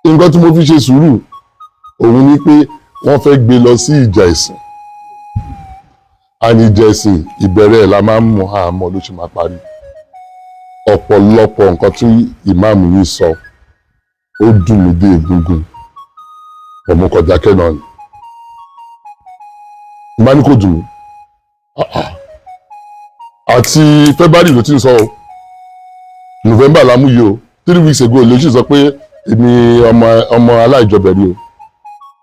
Nǹkan tí mo fi ṣe sùúrù òun ni pé wọ́n fẹ́ gbé lọ sí ìjà ẹ̀sìn, àní ìjà ẹ̀sìn, ìbẹ̀rẹ̀ ẹ̀ la máa ń mú àmọ́ ló ṣe máa parí. Ọ̀pọ̀lọpọ̀ nǹkan tí ìmáàmù yìí sọ, ó dùn mí dé egungun. Ọmọ kọjá kẹ́nà ni bá ní kò dùn mí. Ah, ah. Àti February ló ti ń sọ o, November la mú yìí o. 3 weeks ago ló sì sọ pé èmi ọmọ ọmọ aláìjọbẹ̀ rí o.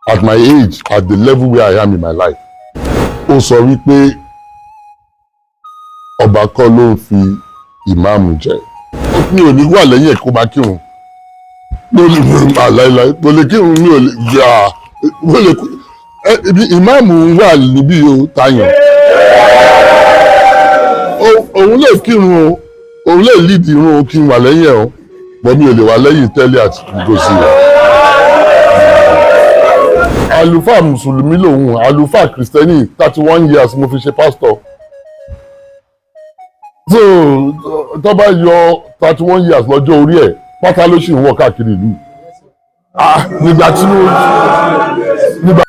At my age, at the level where I am in my life, ó sọ wípé ọba kọ́ ló ń fi ìmáàmù jẹ. Mi ò ní wà lẹ́yìn ẹ̀ kó máa kírun lórí àláìláì. Mo lè kírun, mi ò lè gbà mo lè ìmáàmù wà níbí o tayàn. Òun lè kírun o, òun lè lead irun o, kí n wà lẹ́yìn ẹ̀ o, bọ́ mi ò lè wà lẹ́yìn tẹ́lẹ̀ àti gòsì rẹ̀. Àlùfáà mùsùlùmí lòun, àlùfáà kìrìsìtẹ́nì. 31 years mo fi ṣe pásítọ̀, so tó bá yọ 31 years lọ́jọ́ orí ẹ̀, pátá ló sì ń wọ̀ káàkiri ìlú. Ah, nígbà tí mo nígbà.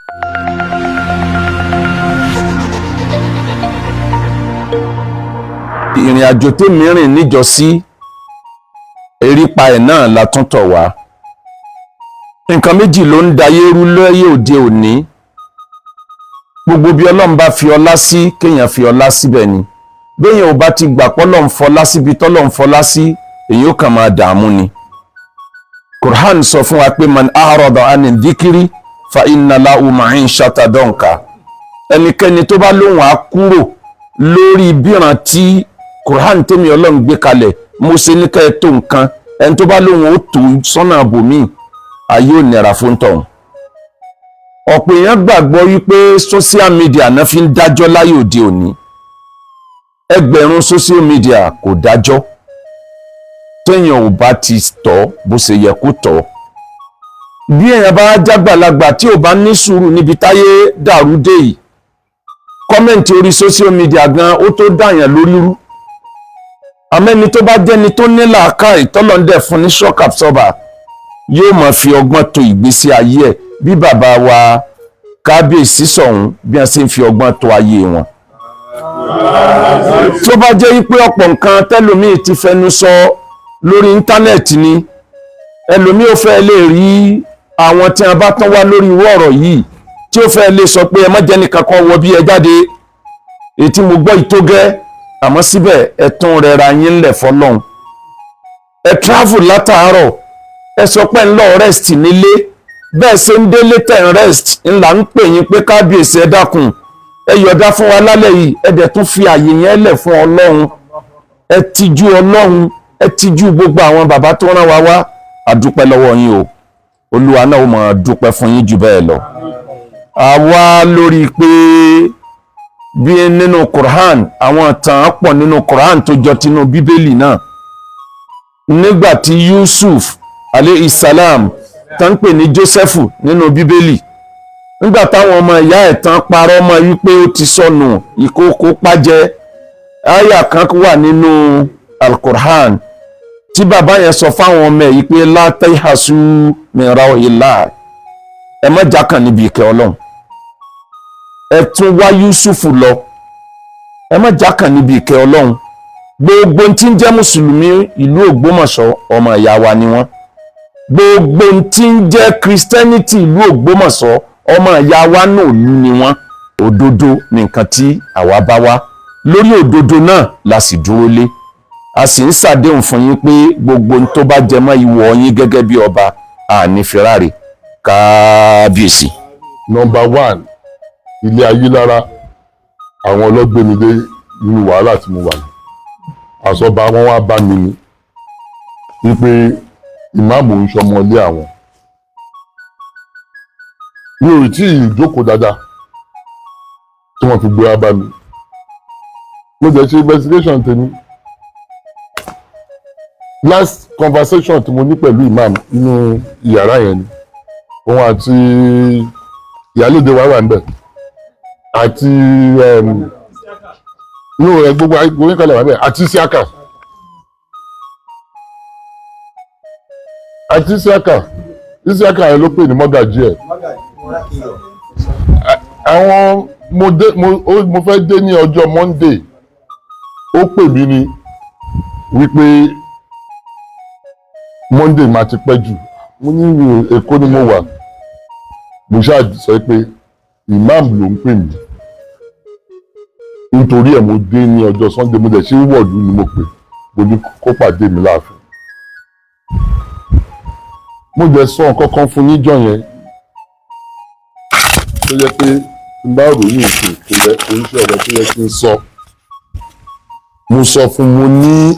Ìrìn àjò tèmi rìn níjọ́sí, erípa ẹ̀ náà la tún tọ̀ wá. Nǹkan méjì ló ń dayé rú lóye òde òní. Gbogbo bí Ọlọ́run bá fi ọlá sí, kéèyàn fi ọlá síbẹ̀ ni. Béèyàn ò bá ti gbà pọ́lọ́run fọlá síbi tọ́lọ́run fọlá sí, èyí ó kàn máa dààmú ni. Qur'an sọ fún wa pé man a'rada ani dhikri fa inna lahu ma'ishata donka. Ẹnikẹ́ni tó bá lóhùn á kúrò lórí bíran tí Qur'an tèmi Ọlọ́run gbé kalẹ̀, mo ṣe ní ká ẹ tó nǹkan, ẹni tó bá lóhùn ó tó sọ́nà bòmíì, ayé ò nira fún tọ̀hún. Ọ̀pọ̀ èèyàn gbàgbọ́ wípé social media náà fi ń dájọ́ láyé òde òní. Ẹgbẹ̀rún social media kò dájọ́ téèyàn ò bá ti tọ́ bó ṣe yẹ kó tọ́. Bí èèyàn bá jágbàlagbà tí ò bá ní sùúrù níbi táyé dàrú dé yìí, comment orí social media gan ó tó dàyàn lórí rú. Àmẹ́ni tó bá jẹ́ni tó ní làákàyè, tọ́lọ́ndẹ̀ fún ní shock absorber, yóò máa fi ọgbọ́n to ìgbésí ayé ẹ̀, bí bàbá wa kábíyèsí sọ̀hún bí wọ́n ṣe ń fi ọgbọ́n to ayé wọn. Tó bá jẹ́ wípé ọ̀pọ̀ nǹkan tẹ́lòmíì ti fẹnu sọ lórí íńtánẹ́ẹ̀tì ni, ẹlòmíì ò fẹ́ lè rí àwọn tí wọ́n bá tán wá lórí irú ọ̀rọ̀ yìí, tí ó fẹ́ lè sọ pé ẹ má jẹ́ nìkan kan wọ bí ẹ jáde, èyí tí mo gbọ́ ìtógẹ́. Àmọ́ síbẹ̀, ẹ tún rẹra yín lẹ̀ fọlọ́hún. Ẹ travel látàárọ̀, ẹ sọ pé ń lọ rest nílé. Bẹ́ẹ̀ ṣe ń délé tẹ̀ ń rest ńlá ń pè yín pé kábíyèsí, ẹ dákun, ẹ yọ̀dá fún wa lálẹ́ yìí. Ẹ dẹ̀ tún fi àyè yẹn lẹ̀ fún Ọlọ́run. Ẹ tijú Ọlọ́run, ẹ tijú gbogbo àwọn bàbá tó rán wa wá. A dúpẹ́ lọ́wọ́ yín o. Olúwa náà ó máa dúpẹ́ fún yín jù bẹ́ẹ̀ lọ. Àwa lórí pé bí nínú Quran, àwọn ìtàn pọ̀ nínú Quran tó jọ tinú Bíbélì náà. Nígbà tí Yusuf alayhi salam, tán ń pè ní Jósẹ́fù nínú Bíbélì, nígbà táwọn ọmọ ìyá ẹ̀ tán parọ́ mọ́ wípé ó ti sọnù, ìkookò pàjẹ́, àyà kan wà nínú Al-Qur'an tí bàbá yẹn sọ fáwọn ọmọ ẹ̀ yìí pé la tayhasu min rawhillah, ẹ má jákàn níbi ìkẹ́ Ọlọ́run, ẹ tún wá Yusufu lọ, ẹ má jákàn níbi ìkẹ́ Ọlọ́run. Gbogbo tí ń jẹ́ mùsùlùmí ìlú Ògbómọ̀ṣọ́, ọmọ ìyá wa ni wọ́n. Gbogbo tí ń jẹ́ Christianity ìlú Ògbómọ̀ṣọ́, ọmọ ìyá wa náà lú ni wọ́n. Òdodo ní nǹkan tí àwa bá wá. Lórí òdodo náà la sì dúró lé. A sì ń ṣàdéhùn fún yín pé gbogbo ohun tó bá jẹ mọ́ ìwọ̀ yín gẹ́gẹ́ bí ọba, àní fìràrè. Kábíyèsí. Number one, ilé ayé lára àwọn ọlọ́gbẹ́mi dé nínú wàhálà tí mo wà ní àsọba, wọn wá bá mi ni wípé ìmáàmù ń ṣọmọlé àwọn. Mi ò tí ì jókòó dáadáa tí wọ́n fi gbé wá bá mi. Mo jẹ́ ṣe investigation tèmi. Last conversation tí mo ní pẹ̀lú imam nínú yàrá yẹn ni òun àti ìyálòde wa wà níbẹ̀ àti inú rẹ̀, gbogbo oníkàlẹ̀ wà níbẹ̀ àti Isiaka. Isiaka yẹn ló pè ní mọ́gàjí ẹ̀. Àwọn mo dé, mo fẹ́ dé ní ọjọ́ Monday, ó pè mí ni wípé Monday máa ti pẹ́ jù. Mo ní Èkó ni mo wà. Mo ṣáà sọ pé imam ló ń pè mí, nítorí ẹ̀ mo dé ní ọjọ́ Sunday. Mo dẹ̀ ṣe wọ̀lú ni mo pè, mo ní kó pàdé mi láàfin. Mo dẹ̀ sọ nǹkan kan fún níjọ́ yẹn tó jẹ́ pé n bá ròyìn ìsìn, kò yẹ, kò ń ṣe ọ̀rọ̀ tó yẹ kí n sọ. Mo sọ fún, mo ní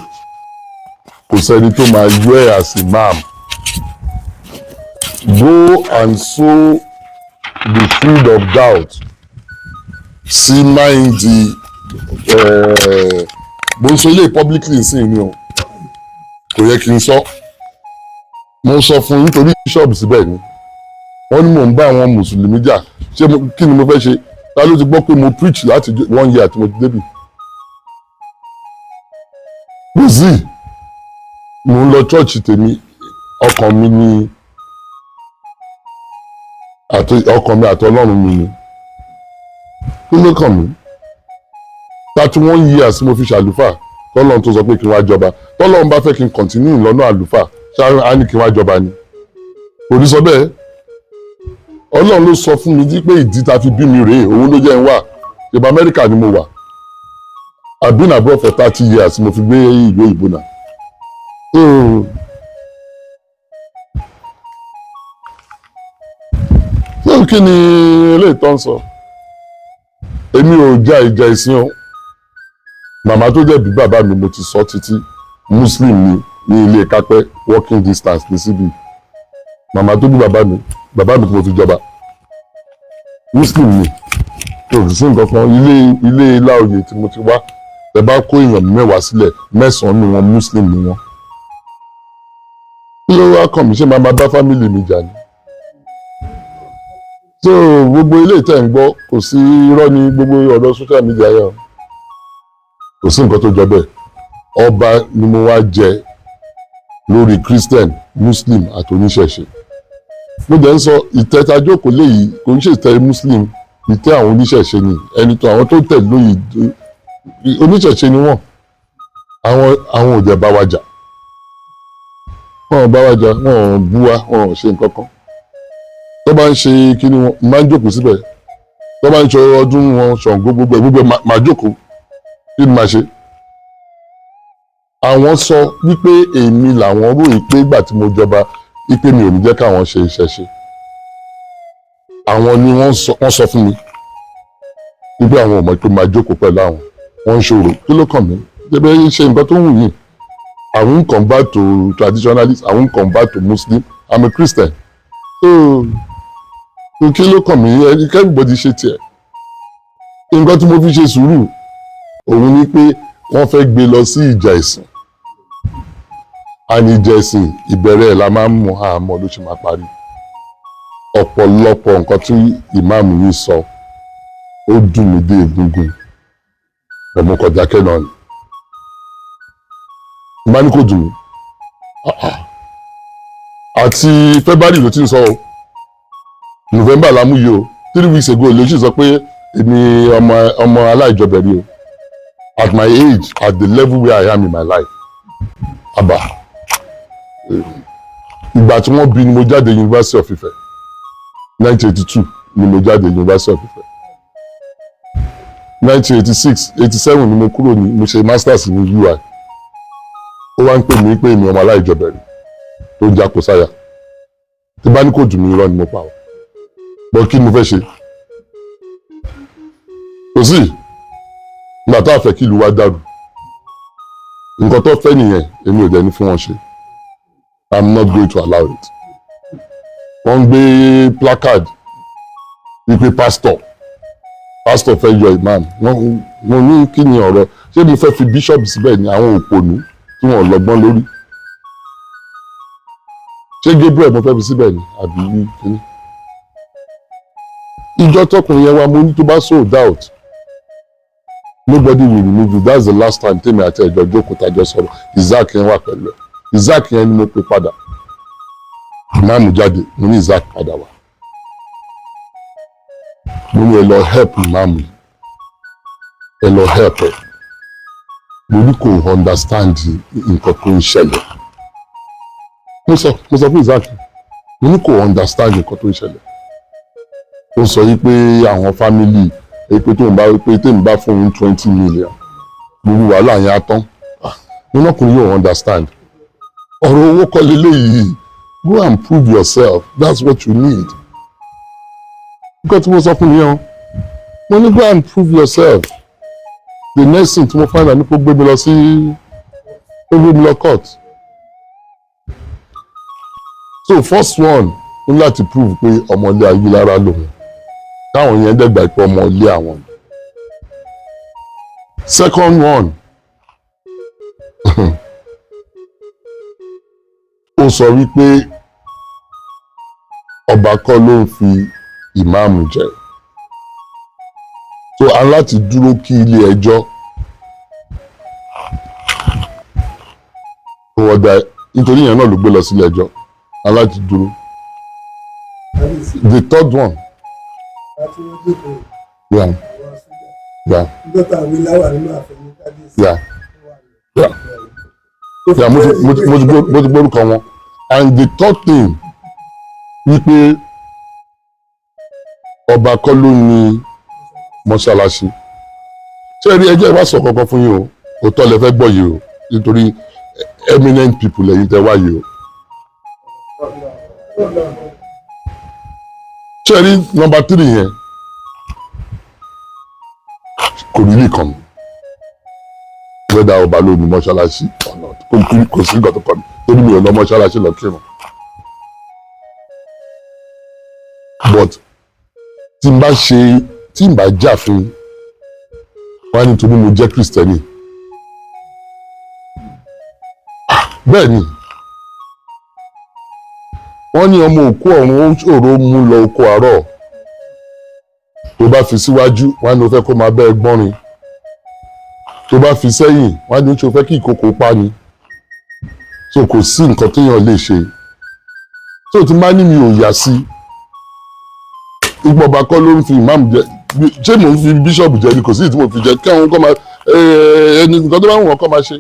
kò sẹ́ni tó máa yọ ẹ̀ as imam. Go and sow the seed of doubt sí mind. Mo ń sọ ilé publicly sí ni o, kò yẹ kí n sọ. Mo sọ fún yín torí bishop síbẹ̀ ni wọ́n ní mò ń bá àwọn mùsùlùmí jà. Ṣé kí ni mo fẹ́ ṣe? Ta ló ti gbọ́ pé mo preach láti one year tí mo ti débì? Kò sí. Mo ń lọ church tèmi, ọkàn mi ni àti ọkàn mi àti Ọlọ́run mi ni. Kí ló kàn mí? 31 years mo fi ṣàlùfà tọ́lọ́run tó sọ pé kí n wá jọba. Tọ́lọ́run bá fẹ́ kí n continue lọ́nà àlùfà, ṣáà á ní kí n wá jọba ni? Kò ní sọ bẹ́ẹ̀. Ọlọ́run ló sọ fún mi pé ìdí ta fi bí mi rèé, òun ló jẹ́ ń wà. Ìbá Amẹ́ríkà ni mo wà. I've been abroad for 30 years. Mo fi gbé ìlú òyìnbó náà. So kí ni eléyìí tó ń sọ? Èmi ò ja ìjà ìsìn o. Màmá tó jẹ́ bí bàbá mi, mo ti sọ títí, Muslim ni ní ilé kápẹ́, walking distance ní síbí. Màmá tó bí bàbá mi, bàbá mi tí mo fi jọba, Muslim ni. Kò sí nǹkan kan. Ilé Láòyè tí mo ti wá, tẹ bá kó èèyàn 10 sílẹ̀, mẹ́sàn-án ni wọn, Muslim ni wọn. Kí ló wá kàn mí? Ṣé máa máa bá family mi jà ni? So gbogbo ilé ìtẹ̀ ń gbọ́, kò sí, irọ́ ní gbogbo ọ̀dọ̀ social media yẹn o. Kò sí nǹkan tó jọ bẹ́ẹ̀. Ọba ni mo wá jẹ lórí Christian, Muslim àti oníṣẹ̀ṣe. Mo dẹ̀ ń sọ, ìtẹ́ tajókòó léyìí kò ń ṣe ìtẹ́ Muslim, ìtẹ́ àwọn oníṣẹ̀ṣe ni. Ẹni tó àwọn tó tẹ̀ lóyè, oníṣẹ̀ṣe ni wọ́n. Àwọn ò dẹ̀ bá wa jà, wọn ò bá wa jà, wọn ò bú wa, wọn ò ṣe nǹkan kan. Tó bá ń ṣe kíní wọn, máa ń jókòó síbẹ̀. Tó bá ń ṣe ọdún wọn, Ṣàngó, gbogbo ẹ̀ gbogbo ẹ̀, máa jókòó. Kí ni máa ṣe? Àwọn sọ wípé èmi làwọn ròyìn pé ìgbà tí mo jọba, wípé mi ò ní jẹ́ káwọn ṣe ìṣẹ̀ṣe. Àwọn ni wọ́n sọ fún mi wípé àwọn ò mọ̀ pé máa jókòó pẹ̀lú àwọn. Wọ́n ń ṣòro. Kí ló kàn mí? Jẹ́bẹ́ ṣe nǹkan tó wù yín. I won't convert to traditionalist, I won't convert to Muslim. I'm a Christian. So kí ló kàn mí? Everybody ṣe tiẹ̀. Nǹkan tí mo fi ṣe sùúrù òun ni pé wọ́n fẹ́ gbé lọ sí ìjà ẹ̀sìn, àní ìjà ẹ̀sìn, ìbẹ̀rẹ̀ ẹ̀ la máa ń mú, àmọ́ ló ṣe máa parí. Ọ̀pọ̀lọpọ̀ nǹkan tí ìmáàmù yìí sọ, ó dùn mí dé egungun. Ọmọ kọjá kẹ́ náà ni bá ní kò dùn mí. Àti February ló ti ń sọ o, November la mú yìí o. 3 weeks ago ló sì sọ pé èmi ọmọ aláìjọbẹ̀ rí o. At my age, at the level where I am in my life, àbá ìgbà tí wọ́n bí ni mo jáde University of Ife. 1982 ni mo jáde University of Ife. 1986, 87 ni mo kúrò ní, mo ṣe masters ní UI. Ó wá ń pè mí pé èmi ọmọ aláìjọbẹ̀ rí tó ń jákò sáyà. Tí bá ní kò dùn mí, irọ́ ni mo pa ọ́. Bọ́ kí ni mo fẹ́ ṣe? Kò sí ìgbà tó àfẹ́ kí ìlú wa dàrú. Nǹkan tó fẹ́ nìyẹn, èmi ò dẹ̀ ní fún wọn ṣe. I'm not going to allow it. Wọ́n ń gbé placard wípé pastor fẹ́ yọ imam. Wọ́n ní kí ni ọ̀rọ̀? Ṣé mo fẹ́ fi bishop síbẹ̀ ní àwọn òpònú tí wọ́n lọ́gbọ́n lórí? Ṣé Gabriel mo fẹ́ fi síbẹ̀ ni àbí kíní? Ìjọ tọkùnrin yẹn wá, mo ní tó bá sow doubt, nobody will remove you. That's the last time tèmi àti ẹ̀jọ̀ jókòó, tájọ sọ̀rọ̀. Isaac yẹn wà pẹ̀lú ẹ̀. Isaac yẹn ni mo pè padà. Ìmáàmù jáde. Mo ní, "Isaac, padà wá." Mo ní, "Ẹ lọ help ìmáàmù yìí, ẹ lọ help ẹ." Mo ní kò understand nǹkan tó ń ṣẹlẹ̀. Mo sọ fún Isaac, mo ní kò understand nǹkan tó ń ṣẹlẹ̀. Ó sọ yìí pé àwọn family pé tóun bá pé tóun bá fún òun 20 million, gbogbo wàhálà yẹn á tán. Ah, mo lọ́kùnrin yóò understand. Ọ̀rọ̀ owó kọ́ leléyìí. Go and prove yourself, that's what you need. Nǹkan tí mo sọ fún mi yẹn o, mo ní go and prove yourself. The next thing tí mo find out ní kó gbé mi lọ sí, ó gbé mi lọ court. So first one, ó ní láti prove pé ọmọlé Ayílára lòun, káwọn yẹn dẹ́gbà pé ọmọlé àwọn ni. Second one, ó sọ wípé ọba kọ́ ló ń fi ìmáàmù jẹ. So a láti dúró kí ilé ẹjọ́ kó wọ́n dá, nítorí yẹn náà ló gbé lọ sílé ẹjọ́, a láti dúró. The third one, yeah, mo ti gbórúkọ wọn. And the third thing, wípé ọba kọ́ ló ní mọ́ṣáláṣí. Ṣé rí, ẹjẹ́ ìwà sọ kankan fún yín o. Òótọ́ lẹ fẹ́ gbọ́ yìí o, nítorí eminent people lẹ́yìn tẹ́ wá yìí o. Ṣé rí number three yẹn, kò ní lè kàn mí whether ọba ló ní mọ́ṣáláṣí or not. Kò sí nǹkan tó kàn mí, torí mi ò lọ mọ́ṣáláṣí lọ kírun. But tí n bá ṣe, tí n bá jà fún wọn nítorí mo jẹ́ Kristẹni, bẹ́ẹ̀ ni wọ́n ní ọmọ òkú ọ̀run ó ṣòro mú lọ oko àárọ̀. Tó bá fi síwájú, wọ́n á ní o fẹ́ kó máa bẹ́ ẹ gbọ́nrin. Tó bá fi sẹ́yìn, wọ́n á ní o fẹ́ kí ìkòkò pa ni. So kò sí nǹkan téèyàn lè ṣe. So tí n bá ní mi ò yà sí ipò ọba kọ́ ló ń fi ìmáàmù jẹ, ṣé mò ń fi bíṣọ̀bù jẹ ni? Kò sí ìdí mo fi jẹ kí àwọn kọ́ máa ẹni nǹkan tó bá wù wọ́n kọ́ máa ṣe.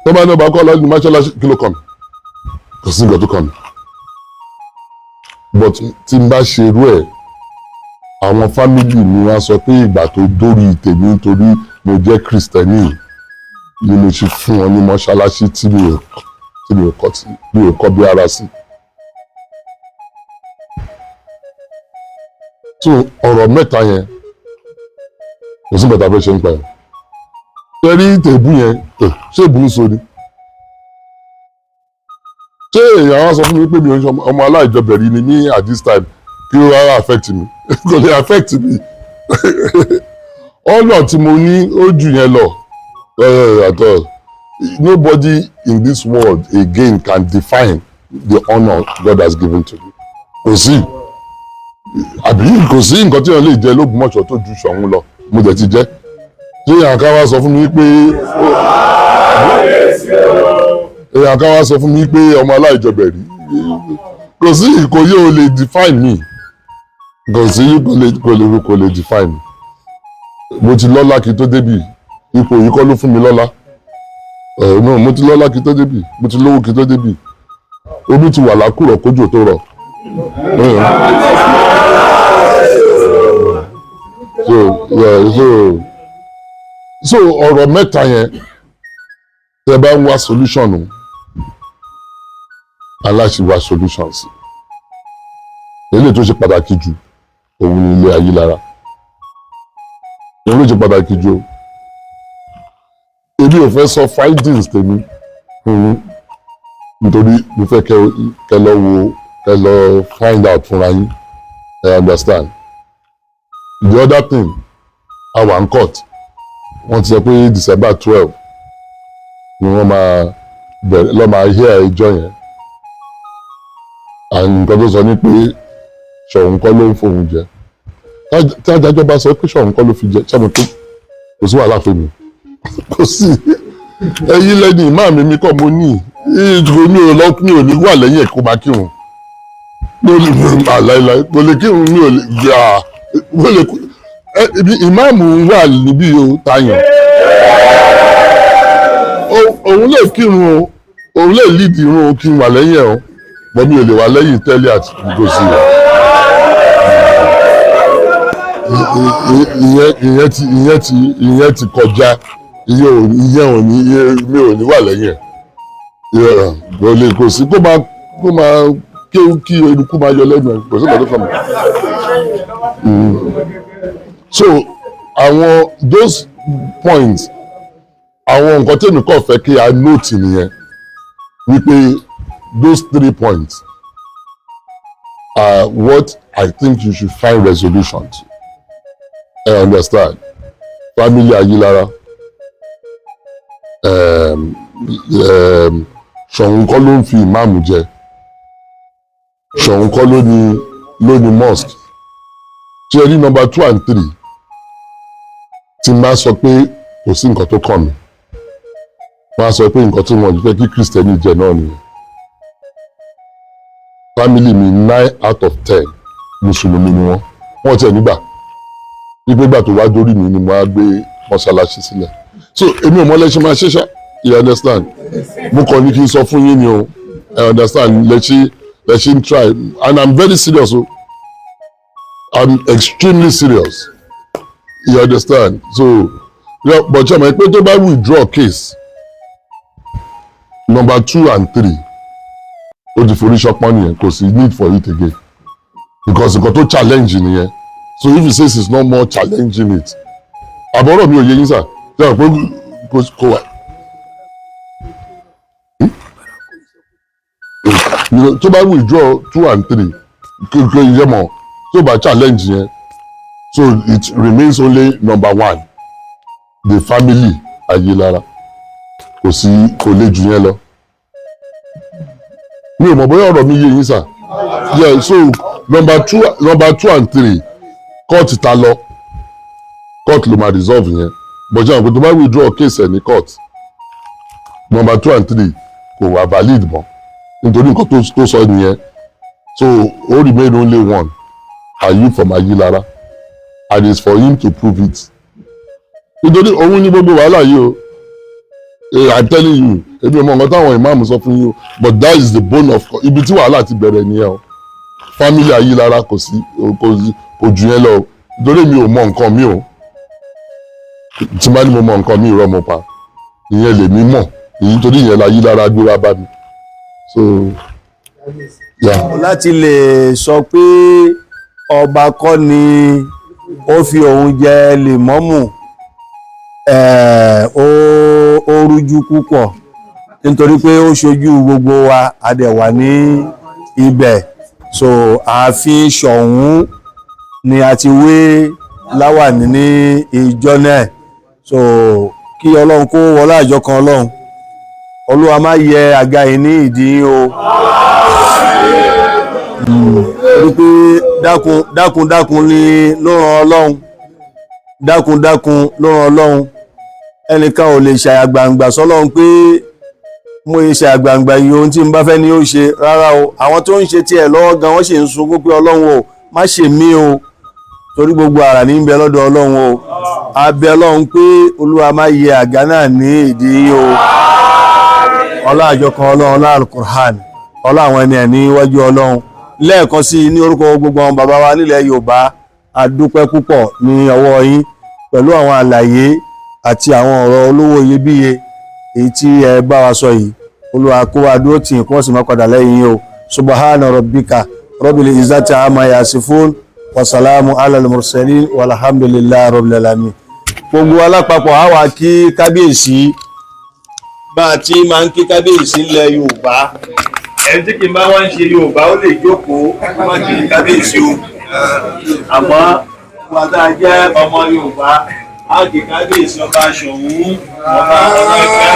Tó bá ní ọba kọ́ lọ́dún mọ́ṣáláṣí, kí ló kàn mí? Kò sí nǹkan tó kàn mí. But tí n bá ṣe irú ẹ̀, àwọn family mi wá sọ pé ìgbà tó dórí tèmi, nítorí mo jẹ́ Kristẹni ni mo ṣe fún wọn ní mọ́ṣáláṣí tí mi ò kọ́, tí mi ò kọ́ bí ara sí. So ọ̀rọ̀ mẹ́ta yẹn, kò sí nǹkan tá a fẹ́ ṣe ń pa ẹ̀. Tẹ́rí tèbú yẹn, ṣé èbú ń so ni? Ṣé èèyàn wá sọ fún mi pé mi ò ń ṣe ọmọ aláìjọbẹ̀rí ni ní at this time, kí ó rárá affect mi? Kò lè affect mi. Ọ̀nà tí mo ní ó jù yẹn lọ at all. Nobody in this world again can define the honour God has given to me. Kò sí, àbí kò sí nǹkan tí wọ́n lè jẹ lÓgbómọ̀ṣọ́ tó ju Ṣọ̀ún lọ. Mo dẹ̀ ti jẹ́. Ṣé èèyàn kan wá sọ fún mi pé ọmọ aláìjọbẹ̀rí? Kò sí, kò yé o lè define me. Kò sí, kò lè define me. Mo ti lọ́lá kí tó débì. Ipò yìí kọ́ ló fún mi lọ́lá. Ẹ̀ no, mo ti lọ́lá kí tó débì, mo ti lówó kí tó débì. Omi ti wà lákùrọ̀ kójò tó rọ̀. So yeah, so ọ̀rọ̀ mẹ́ta yẹn, tẹ́ bá ń wá solution o, aláṣẹ wá solution sí. Eléyìí tó ṣe pàtàkì jù, òun ni ilé Ayílára. Òun ló ṣe pàtàkì jù o. Èmi ò fẹ́ sọ findings tèmi fún yín, nítorí mo fẹ́ kẹ́ lọ wo, kẹ́ lọ find out fúnra yín. I understand. The other thing, our in court, wọ́n ti sọ pé December 12 ni wọ́n máa bẹ̀rẹ̀ lọ́ máa hear ẹjọ́ yẹn. And nǹkan tó sọ ni pé Ṣọ̀ún kọ́ ló ń fòun jẹ. Tí adájọ́ bá sọ pé Ṣọ̀ún kọ́ ló fi jẹ, ṣé mo tó kò sí wàhálà fún mi? Kò sí. Ẹ̀yin lẹ́ni ìmáàmù mi kọ́ mo ní. Ìdùnnú mi ò lọ, mi ò ní wà lẹ́yìn ẹ̀ kó máa kírun. Mi ò lè máa láéláé, kò lè kírun, mi ò lè gbà, mo lè kú. Ìmáàmù wà níbí o, tayàn. Òun lè kírun o, òun lè lead irun o, kí n wà lẹ́yìn ẹ̀ o, bọ́ mi ò lè wà lẹ́yìn tẹ́lẹ̀ àti gòsì rẹ̀. Ìyẹn ti kọjá. Ìyẹn ò ní, mi ò ní wà lẹ́yìn ẹ̀. Kò lè, kò sí, kó máa kéwú kí eruku máa yọ lẹ́nu ẹ̀, kò sí nǹkan tó kàn mí. So àwọn those points, àwọn nǹkan tèmi kàn fẹ́ kí a note nìyẹn, wípé those three points are what I think you should find resolution to. I understand. Family Ayilara, Ṣọ̀ún kọ́ ló ń fi ìmáàmù jẹ, Ṣọ̀ún kọ́ ló ní mosque. Ṣé ẹ rí number two and three tí n bá sọ pé kò sí nǹkan tó kàn mí, wọ́n á sọ pé nǹkan tí wọ́n fẹ́ kí Kristẹni jẹ náà nìyẹn. Family mi, 9 out of 10 mùsùlùmí ni wọ́n. Wọ́n tiẹ̀ nígbà wípé gbà tó wá dórí mi ni mo á gbé mọ́ṣáláṣí sílẹ̀. So èmi ò mọ lẹ́sìn máa ṣe ṣá, you understand? Mo kàn ní kí n sọ fún yín ni o. I understand lẹ́sìn ń try, and I'm very serious o, I'm extremely serious, you understand? So yeah, but ṣe mọ̀ pé tó bá withdraw case number two and three, ó ti forí ṣọpọ́n nìyẹn. Kò sí need for it again, because nǹkan tó challenge nìyẹn. So if he says he's not more challenging it, àbọ̀rọ̀ mi ò yé yín sà, ṣe mọ̀ pé kò wà. Tó bá withdraw two and three, kò yẹ mọ̀ tó bá challenge yẹn, so it remains only number one, the family Ayilara. Kò sí, kò lè jù yẹn lọ. Mi ò mọ̀ bóyá ọ̀rọ̀ mi yé yín sà. Yeah, so number two and three, court ta lọ, court ló máa resolve yẹn. But jẹ́ àwọn pé tó bá withdraw case ẹ̀ ní court, number two and three kò wà valid mọ́, nítorí nǹkan tó sọ nìyẹn. So ó remain only one: are you from Ayilara? And it's for him to prove it, nítorí òun ní gbogbo wàhálà yìí o. I'm telling you, èmi ò mọ nǹkan táwọn ìmáàmù sọ fún yín o, but that is the bone of ibi tí wàhálà ti bẹ̀rẹ̀ nìyẹn o. Family Ayilara, kò sí, kò jù yẹn lọ o, nítorí mi ò mọ nǹkan mi o. Tí bá ní mo mọ nǹkan mi, irọ́ mo pa. Ìyẹn lèmi mọ̀ èyí, torí ìyẹn la Ayilara gbé wá bá mi. So yeah. Láti lè sọ pé ọba kọ́ ni ó fi òun jẹ lèmọ́mù, ó rújú púpọ̀, nítorí pé ó ṣojú gbogbo wa, a dẹ̀ wà ní ibẹ̀. So ààfin Ṣọ̀ún ni a ti wé láwàní ní ìjọ náà. So kí Ọlọ́run kó wọlé àjọ kan, Ọlọ́run Olúwa má yẹ àga yìí ní ìdí yín o, torí pé dákun dákun dákun ni ló ràn Ọlọ́run, dákun dákun ló ràn Ọlọ́run. Ẹnìkan ò lè ṣàyàgbàǹgbà sọ́lọ́run pé mo ṣe ṣàyàgbàǹgbà yìí, ohun tí n bá fẹ́ ni ó ṣe. Rárá o, àwọn tó ń ṣe tiẹ̀ lọ́wọ́ gan, wọ́n sì ń sunkún pé Ọlọ́run o, má ṣe mí o, torí gbogbo àrà ní ń bẹ lọ́dọ̀ Ọlọ́run o. A bẹ̀ Ọlọ́run pé Olúwa má yẹ àga náà ní ìdí yín o. Ọlá àjọkan Ọlọ́run, ọlá Alukur'an, ọlá àwọn ẹni ẹ̀ níwájú Ọlọ́run. Lẹ́ẹ̀kan sí i, ní orúkọ gbogbo àwọn bàbá wa nílẹ̀ Yorùbá, a dúpẹ́ púpọ̀ ní ọwọ́ yín pẹ̀lú àwọn àlàyé àti àwọn ọ̀rọ̀ olówó iyebíye èyí tí ẹ bá wa sọ yìí. Olúwa kó wa dúró tì í, kó sì má padà lẹ́yìn yín o. Subhana rabbika rabbil izzati amma yasifun, wasalamu ala al-mursalin, walhamdulillahi rabbil alamin. Gbogbo alápapọ̀ á wà kí kábíyèsí bá a ti máa ń kí kábíyèsí ńlẹ̀ Yorùbá. Ẹni tí kì í bá wá ń ṣe Yorùbá, ó lè jókòó kó má kí kábíyèsí o, àmọ́ wa tá a jẹ́ ọmọ Yorùbá, á kí kábíyèsí ọba Ṣọ̀ún, ọba ọlọ́ẹ̀ká.